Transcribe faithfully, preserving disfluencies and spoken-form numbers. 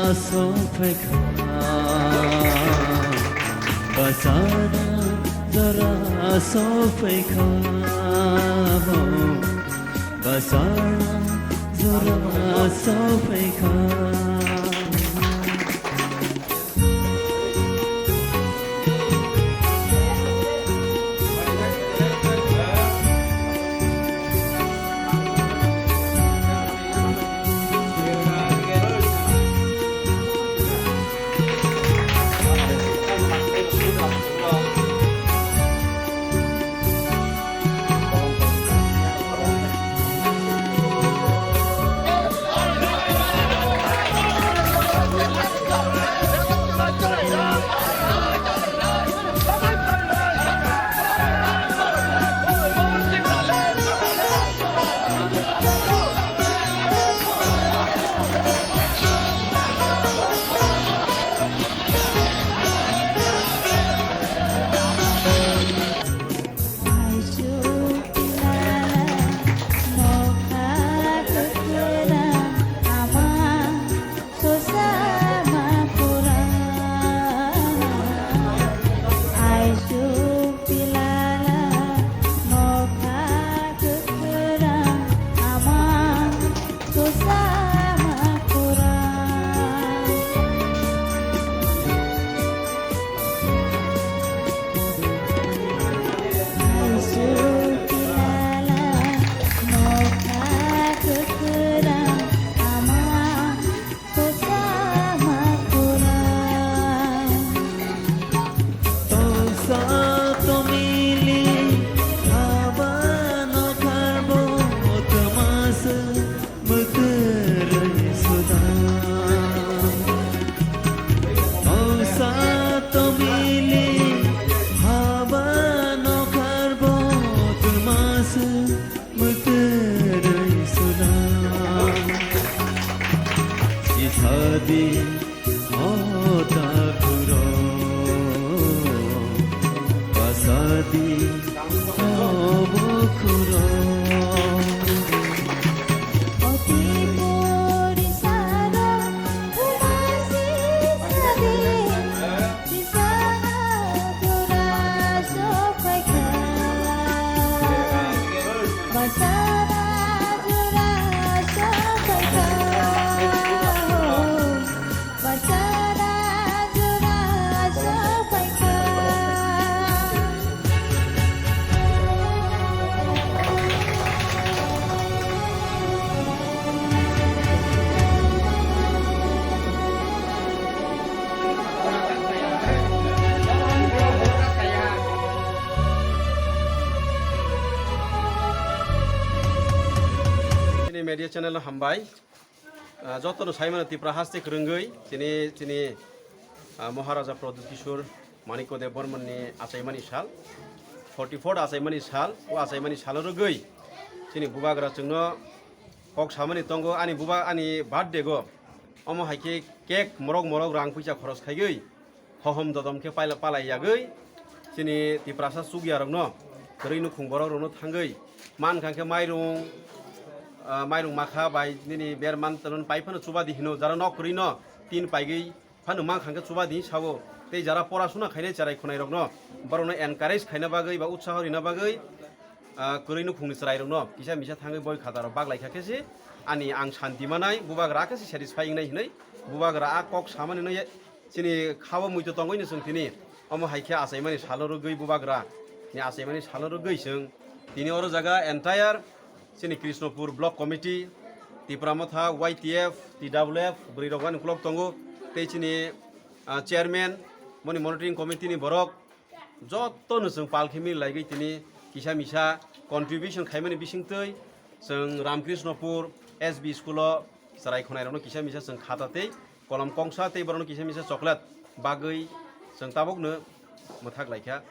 Sophaikha, basara jora sophaikha, basara jora sophaikha. Tongsa tomili haba no karbo twmasa mwtwrwi suda. Tongsa tomili haba no karbo twmasa mwtwrwi suda. Sithadi o takhuro, basadi o bukhuro. Chini media channel hambai. Ah, jotono saimano Tipra haste kwrwngwi chini, chini, ah, Maharaja Pradyut Kishore Manikya Debbarmani achaimani sal, forty-four achaimani sal, o achaimani salo rwgwi chini bubagra chwngno kok samani tongo, ani buba, ani birthday go. Omo hai khe cake morok morok rang puisa khoros khaiwi, hohom dodom khe paila-, palai yagwi, chini Tiprasa chukyarokno, kwrwi nukhung borokrokno thangwi, mankha khe mairung, ah, mairung makha bai nini berman tonon pai phano chuba di hino, jara nok kwrwino tin paigwi phano mankha khe chuba di sao, tei jara porasuna khainai cherai khwnairokno, borokno encourage khaina bagwi ba utsaho rina bagwi, ah, kwrwi nukhungni chwrairokno kisa misa thangwi boi khatarok baklaikha khe se ani ang santi manai, bubagra khe se satisfy wngnai hinwi, bubagra a kok samani no ye, chini khao muitu tongwi no chwng tini omo hai khe achaimani salo rwgwi bubagra ni achaimani salo rwgwi chwng tini oro jaga entire chini Krishnapur Block Committee, Tipra Motha, Y T F, T W F, bwrwi rok ani ukulok tongo, tei chini, ah, chairman, boni monitoring committee ni borok, jotono chwng pal khe mil laigwi tini kisa misa contribution khaimani bisingtwi chwng Ramkrishnopur S B school o chwrai khwnairokno kisa misa chwng khata tei kolom kongsa tei borokno kisa misa chocolate bagwi chwng tabukno mwthak laikha.